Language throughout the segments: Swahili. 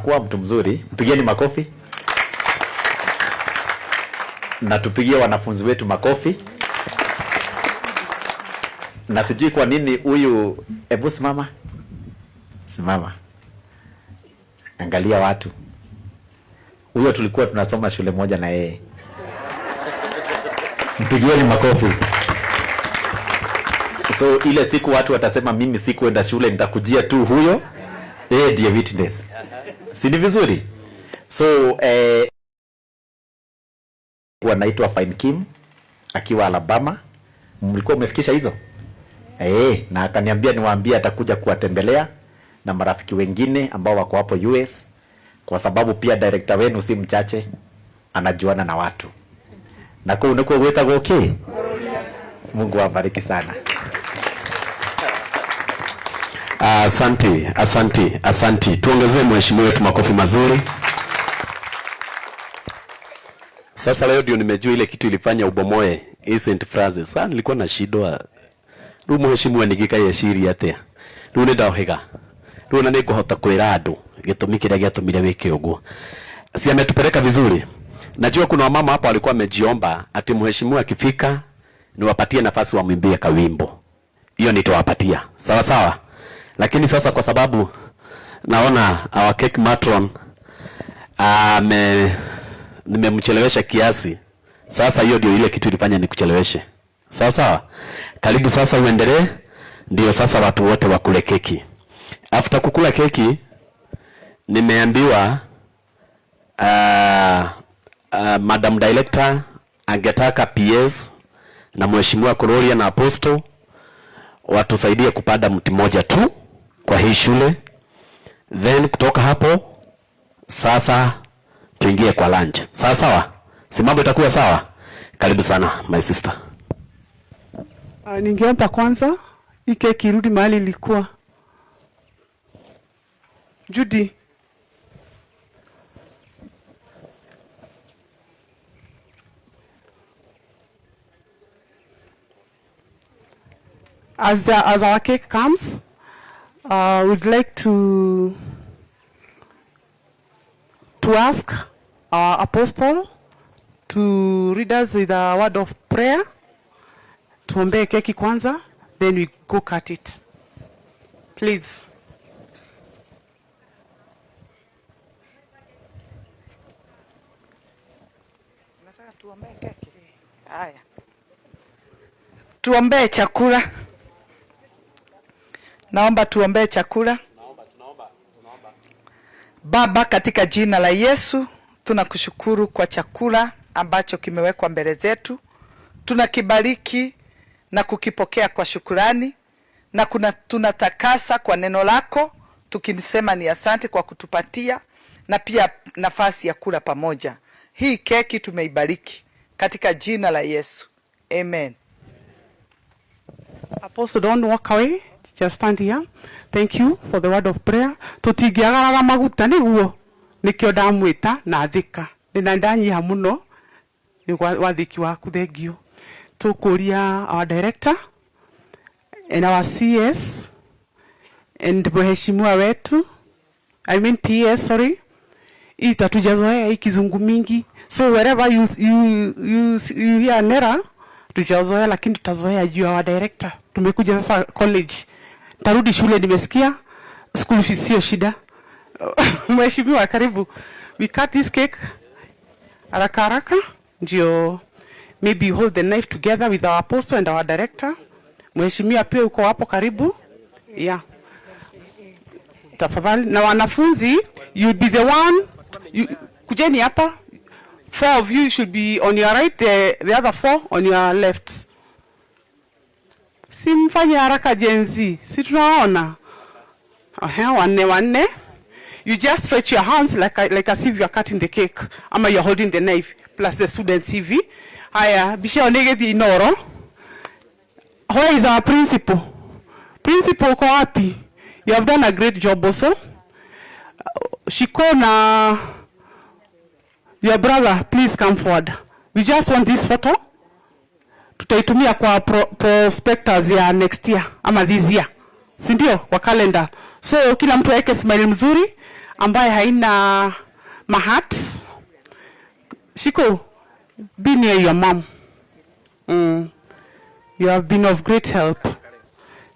Kuwa mtu mzuri, mpigieni makofi na tupigie wanafunzi wetu makofi. Na sijui kwa nini huyu, hebu simama, simama, angalia watu. Huyo tulikuwa tunasoma shule moja na yeye, mpigieni makofi. So ile siku watu watasema mimi sikuenda shule, nitakujia tu huyo, yeye ndiye witness. Si ni vizuri? So wanaitwa Fine Kim akiwa Alabama. Mlikuwa umefikisha hizo? Na akaniambia niwaambie atakuja kuwatembelea na marafiki wengine ambao wako hapo US, kwa sababu pia director wenu si mchache, anajuana na watu. Na kuu nikuo gwĩtagwo kĩ? Mungu awabariki sana. Asante, asante, asante. Tuongezee mheshimiwa wetu makofi mazuri. Sasa leo ndio nimejua ile kitu ilifanya ubomoe St. Francis. Sasa nilikuwa na shida. Rĩu mheshimiwa nigika yeciria atia? Rĩu nĩ ndohiga. Rĩu ona nĩngũhota kwĩra andũ gĩtũmi kĩrĩa gĩatũmire wĩke ũguo. Si ametupeleka vizuri? Najua kuna wamama hapo walikuwa wamejiomba ati mheshimiwa akifika niwapatie nafasi wamwimbie kawimbo. Hiyo nitawapatia. Sawa sawa. Lakini sasa kwa sababu naona our cake matron nimemchelewesha kiasi. Sasa hiyo ndio ile kitu ilifanya nikucheleweshe. Sawa sawa. Karibu sasa uendelee, ndio sasa watu wote wakule keki. After kukula keki nimeambiwa Madam Director angetaka PS na Mheshimiwa Koloria na Apostle watusaidie kupanda mti mmoja tu kwa hii shule, then kutoka hapo sasa tuingie kwa lunch. Sawa sawa, si mambo itakuwa sawa? Karibu sana my sister. Ningeomba kwanza hii keki irudi mahali ilikuwa. Judy. As our cake comes, we'd like to ask our apostle to read us with a word of prayer. Tuombee keki kwanza, then we go cut it. Please. Nataka tuombee keki. Haya. Tuombee chakula. Naomba tuombee chakula. Baba, katika jina la Yesu, tunakushukuru kwa chakula ambacho kimewekwa mbele zetu. Tunakibariki na kukipokea kwa shukurani na tunatakasa kwa neno lako tukisema ni asante kwa kutupatia na pia nafasi ya kula pamoja. Hii keki tumeibariki katika jina la Yesu. Amen. Apostle, don't walk away. Just stand here. Thank you for the word of prayer. Tutingiagaraga maguta niguo nikio ndamwita na thika. Ndina ndanyiha muno ni wathiki waku, thank you. Tukuria our director and our CS and mheshimiwa wetu, I mean PS, sorry. Hii tatujazoea hii kizungu mingi. So wherever you hear an error, tujazoea, lakini tutazoea juu ya our director. Tumekuja sasa college. Tarudi shule, nimesikia school fees sio shida. Mheshimiwa, karibu. We cut this cake haraka haraka, ndio maybe hold the knife together with our apostle and our director. Mheshimiwa pia uko hapo karibu. Yeah. Tafadhali. Na wanafunzi, you'll be the one, you, kujeni hapa. 4 of you should be on your right, the other 4 on your left. Simfanye haraka Gen Z. Si tunaona? Aha, wanne wanne. You just stretch your hands like as if you are cutting the cake. Ama you are holding the knife plus the students hivi. Haya, bisha onege inoro. Where is our principal? Principal uko wapi? You have done a great job also. Shiko na your brother, please come forward. We just want this photo. Tutaitumia kwa prospectors ya next year ama this year. Si ndio? Kwa calendar. So kila mtu aweke smile mzuri. ambaye haina mahat. Shiko, be near your mom. You have been of great help.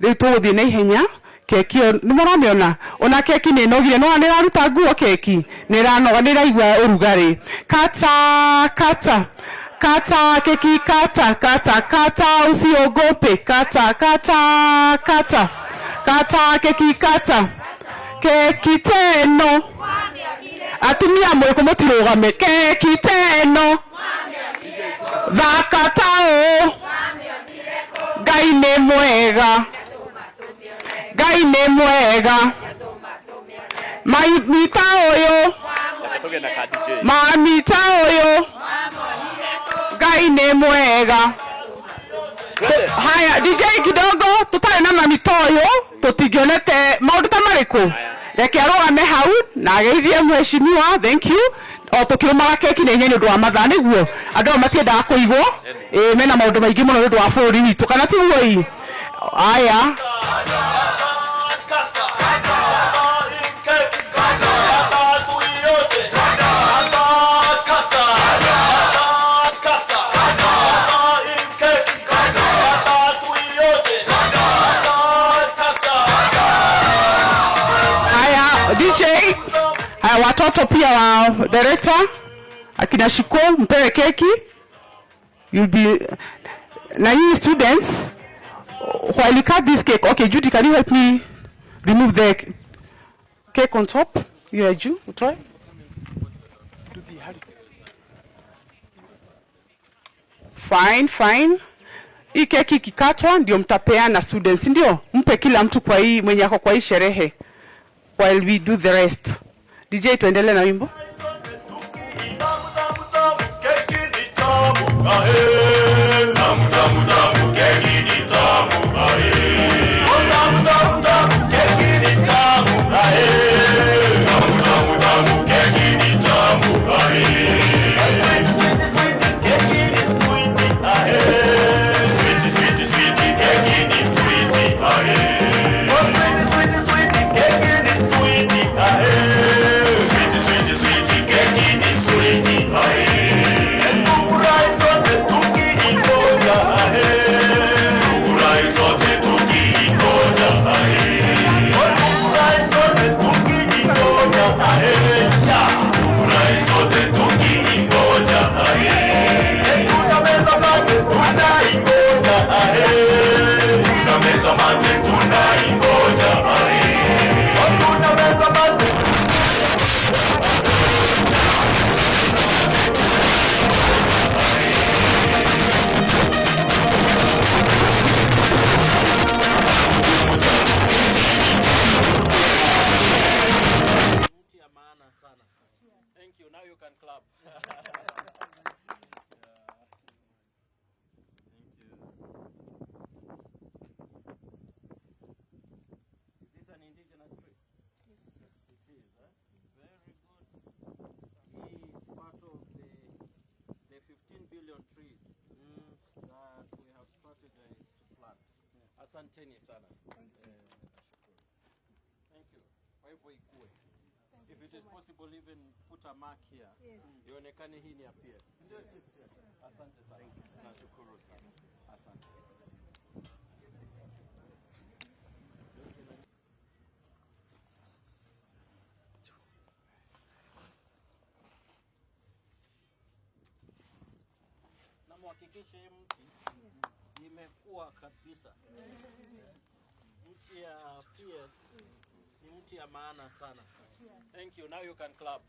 Rĩu tũgũthiĩ na ihenya. Keki ĩyo nĩ mũramĩona, ona keki nĩ ĩnogire, no nĩ ĩraruta nguo, keki nĩ ĩranoga, nĩ ĩraigua ũrugarĩ. Kata kata kata keki, kata kata kata, usiogope, kata kata kata kata keki, kata keki teno. Atumia mwĩkũ mũtirũgame, keki teno thaka taũ, Ngai nĩ mwega, Ngai nĩ mwega. Mamita ũyũ, mamita ũyũ, Ngai nĩ mwega. Haya, DJ kidogo, tutarĩ na mamita ũyũ tũtingĩonete maũndũ ta marĩkũ. Reke arũgame hau na ageithie mheshimiwa. Thank you. O tũkĩrũmaga keki na ihenya nĩ ũndũ wa mathaa, nĩguo andũ aya matiendaga kũigwo ĩ mena maũndũ maingĩ mũno nĩ ũndũ wa bũrũri witũ, kana tiguo? I aya. Haya, DJ. Haya, watoto pia wa director akina Shiko, mpewe keki. You'll be na nyinyi students while you cut this cake. Okay, Judy, can you help me remove the cake on top? Yeah, juu, utoe. Fine, fine. Hii keki ikikatwa ndio mtapeana students, ndio? Mpe kila mtu kwa hii mwenye ako kwa hii sherehe while we do the rest. DJ, tuendelee na wimbo. Tamu tamu tamu, keki ni tamu, oh tamu tamu tamu, keki ni tamu, tamu tamu tamu, keki ni tamu, sweet sweet sweet, keki ni sweet, sweet sweet sweet, keki ni sweet, oh sweet sweet sweet, keki ni sweet, sweet sweet sweet, keki ni sweet. Tufurahi sote tukiingoja, tufurahi sote tukiingoja, tufurahi sote tukiingoja, tufurahi sote tukiingoja, tunameza mate tunaingoja, tunameza mate tunaingoja, tunameza mate. Mti ya maana sana. Thank you. Now you can clap. Yeah. Thank you. Is this an indigenous tree? It is, huh? Very good. It's part of the 15 billion trees that we have strategized to plant. Asanteni sana. Nashukuru. Thank you. Kwa hivyo ikue. If it is possible, even put a mark here. Ionekane hii ni ya PS. Asante sana. Nashukuru sana. Asante. Na muhakikishe hii mti imekuwa kabisa. Mti ya PS ni mti ya maana sana. Thank you. Now you can clap.